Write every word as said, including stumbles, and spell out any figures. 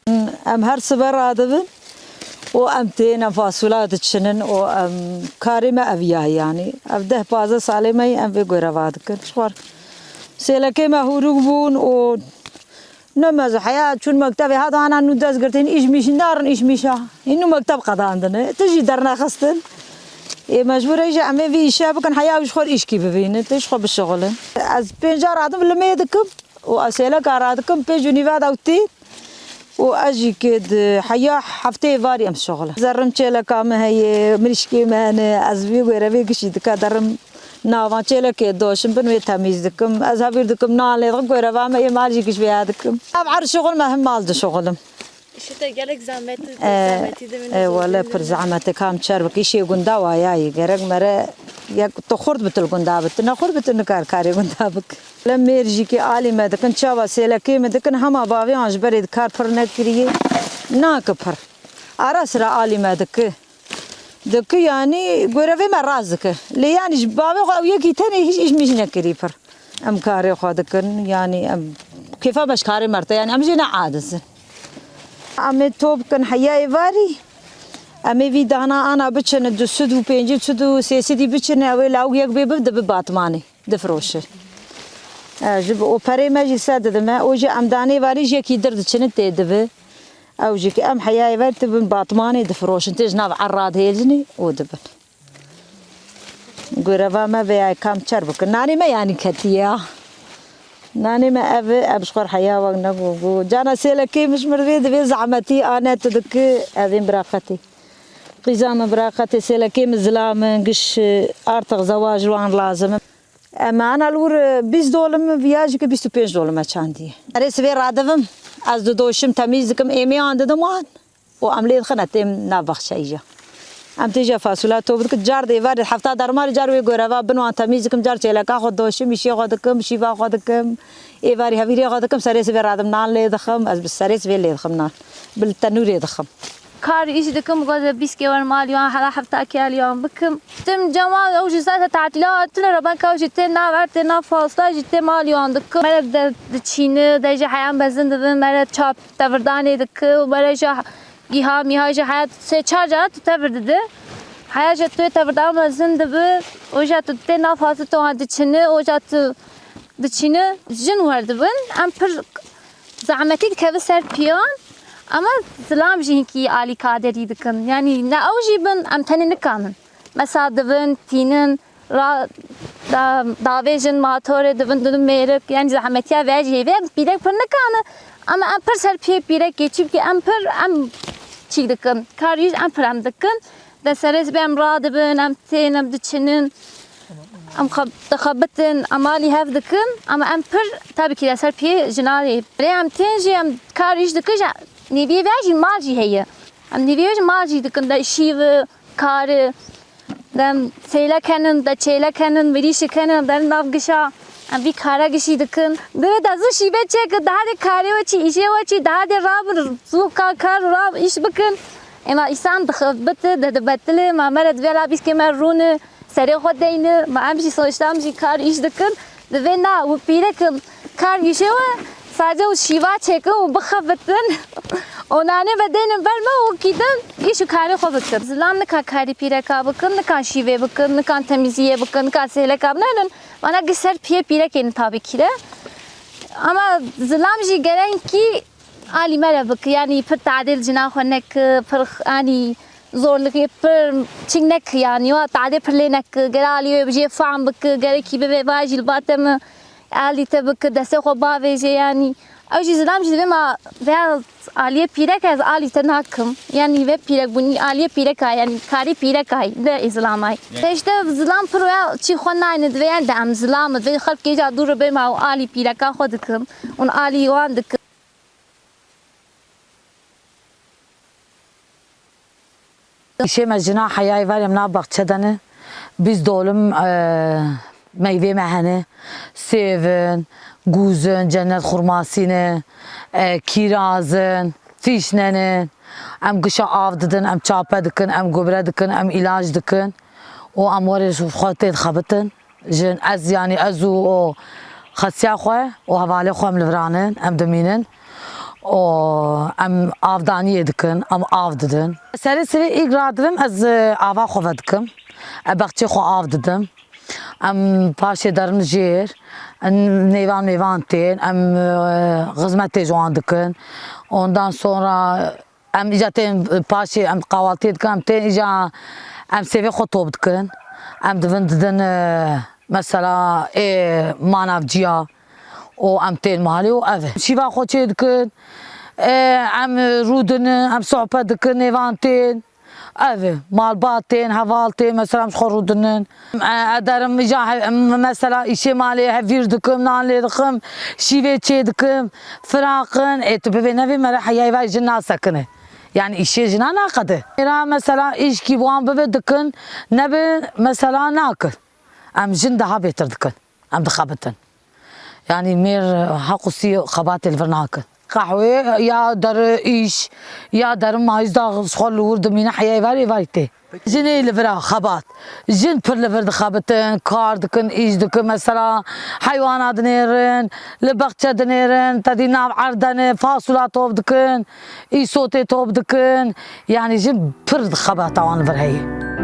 Em her sibe radibin û em tên, em fasûla diçinin û em karê me ev ya, yanî ev deh pazdeh salê me ye, em vê goreva dikin. Ji xwe sêlekê me hûrûk bûn û ne me ji heya çûn mektebê, heta ana nû dest girtin, îş mîş narin, îş mîşa. Hîn nû mekteb qedandine. Tu jî dernexistin. Ê mecbûr e jî em ê vî îşe bikin, heya ji xwe îşkî bibînin, tu ji xwe bişixulin. Ez pênca radim limê dikim û ez sêleka radikim, pênc û nîva de ew tê û ez jî kê di heya heftê varî em şixulin. Zerrim çêleka min heye, mirîşkê me hene, ez vî wêre vê gişî dike derim navan çêlekê doşim bin wê temîz dikim. Ez hevîr dikim, nan lê dikim, goreva me ê mal jî giş vêya dikim. Ev her şixul me him mal dişixulim. Îşê te gelek zehmet, e, zehmetî dibin, e, wele pir zehmet e, kam çer bik. Îşê gunda waya ye. Gerek mere yek tu xurt bitil gunda bit. Ne xurt bitil nikar karê gunda bik. Le mêr jî ki alî me dikin, çawa sêlekê me dikin, hema bavê an ji berê di kar pir nekiriye. Naki pir. Ara sira alî me diki. Diki yanî gorevê me rast diki. Lê yanî ji bavê xwe ew yekî tenê hîç îş mîş nekirî pir. Em karê xwe dikin, yanî em kêfa me ji karê me re tê, yanî em jê ne aciz in. Em ê top bikin heya êvarî, em ê vî dana ana biçin, du sed û pêncî, du sed û sê sedî biçin, ew ê lawik yek bê bi, dibi batmanê, difiroşin. E, ji bo perê me jî ser didime, û jî em danê varî ji yekî dir diçinin tê dibi. Ew jî ki em heya êvarî dibin batmanê difiroşin, tê ji nav erra dihêlinê û dibin. Goreva me vê ya kam çer bikin. Nanê me yanî ketiye ya. Nanê me ev e, em ji xwe heya wek ne go go. Cana sêlekê min ji mir vê divê zehmetî ane tu diki, ez ên biraqetê. Qîza min biraqetê, sêlekê min zilam in, giş, e, artıq zewac ji wan lazim in. Em ana li wir, e, bîst dolim, viya jî ki bîst û pênc dolim me çandiye. Erê sivê radivim, ez didoşim, temîz dikim, êmê an didim wan. û em lê dixin, em têm nav baxçeyî jî. Em tê jî fasûla top dikin, car dê ver hefta dermarî, car wê goreva bin wan temîz dikim, car çêleka xwe doşim, îşê xwe dikim, şîva xwe dikim, êvarî hevîrê xwe dikim, serê sibê radim nan lê dixim, ez bi serê sibê lê dixim nan. Bi tenûrê dixim. Kar îş dikim, goze bîst kê wer malî wan, hela hefta kê alî wan bikim. Tim cema ew jî zaten tatîla hatine re, ben ka ew jî tê nav erd, tê nav fasûla jî tê malî wan dikim. Mere de diçîni, de jî heyan bezin dibin, mere çap tevirdanê dike û bere jî giha mîha jî heya sê çar cara tu tevir dide. Heya jî tu yê tevirdan mezin dibi, û jî tu tê nav hazir tu wan diçini, û jî tu diçini jin werdibin. Em pir zehmetî dikeve ser piyan, ama zilam jî hinkî alî kaderî dikin. Yanî ne ew jî bin, em tenê nikanin. Mesela dibin, tînin, ra, da, davêjin, matorê dibin, dibin mêrik, yanî zehmetiya vê jî hêvê, em pîrek pir nikane, ama em pir ser piyê pîrekê, çimkî em pir, em çîk dikin, kar jî em pir em dikin, de serê sibê em radibin, em tên, em diçinin, em xwe dixebitin, em alî hev dikin, ama em pir, tabii ki de ser piyê jina rê. Rê em tên jî, em kar jî dikin, jî nêviyê vê jî mal jî heye. Em nêviyê jî mal jî dikin, de şîvi, kari, dem sêle kenin, de çêle kenin, mirîşi kenin, derin nav gişa. Em vî kara gişî dikin. Divê de zû şîve çêkin, daha dê karê we çî, îşê we çî, daha dê rabin, zû ka kar rab îş bikin. Ema îsan dixebiti, de dibetili, ma me re divê la bîskê me rûni, serê xwe deyni, ma em jî sonuçta em jî kar îş dikin. Divê na û pîrekin kar gişê we, sadece û şîva çêkin û bixebitin. Û nanê vedeynin ber me û kîdin îş û karê xwe bikin. Zilam nika karî pîreka bikin, nika şîvê bikin, nika temiziyê bikin, nika sêleka binerin. Vana gi ser piyê pîrekê nitabî kîre. Ama zilam jî gerenkî alî me re bik, yanî pir tadê li cina xwe nek, pir x-, yanî zorlikê pir çing nek, yanî wa tadê pir lê nek, gere alî wê bijê fam bik, gerekî bivê vajî li bate min, alî te bik, destê xwe bavêje, yanî ew jî zilam jî divê ma veya aliyê pîrek ez alî te nakim, yanî vê pîrek bûnî aliyê pîreka, yanî karî pîreka ne ê zilamay. Te işte zilam pir veya çî xwe nayne divê, yanî de em zilam divê xelkê ca dûr bê ma û alî pîreka xwe dikim û alî wan dikim. Îşê me jina heyayê ver em na baxçe de ne. Bîst dolim, e, meyvê me hene. Sêv in, gûz in, cennet xurmasî ne, e, kîraz in, fîşne ne. Em gişa av didin, em çape dikin, em gubre dikin, em îlac dikin. Û em werê ji xwe tê dixebitin. Jin, ez, yanî ez û o xesiya xwe û hevalê xwe em li viranin, em dimînin. O, em avdaniyê dikin, em av didin. Serê sivê ilk radilim ez, e, ava xwe vedikim. E, baxçê xwe av didim. Em paşê derin jêr, em nêvan mêvan tên, em, e, xizmetê ji wan dikin. Ondan sonra em îca tên, e, paşê em kahvaltiyê dikin, em tên îca em sêvê xwe top dikin. Em divin didin, e, mesela ê manavciya û em tên malê û ev e. Şîva xwe çê dikin, e, em rûdinin, em sohbet dikin, nêvan tên. Ev e, malbat tên, heval tên, mesela em ji xwe rûdinin. E, e, derim îca he-, em, mesela îşê malê hevîr dikim, nan lê dikim, şîvê çê dikim, firaqin. Ê tu bivê nevê me re heyayê vay jin nasekine. Yani îşê jina naqede. Mêra mesela îşkî bi wan bibe dikin, nebe mesela nakin. Em jin daha bêtir dikin. Em dixebitin. Yani mêr heqûsî xebatê li vir nakin. Qehwê ya deri îş, ya deri mayîz da ji xwe li wir dimîne heyayê varê varî tê. Jinê li vira xebat. Jin pir li vir dixebitin, kar dikin, îş dikin, mesela heywana dinêrin, li baxçe dinêrin, tedî nav erdene, fasûla top dikin, îsotê top dikin. Yani jin pir xebata wan li vir heye.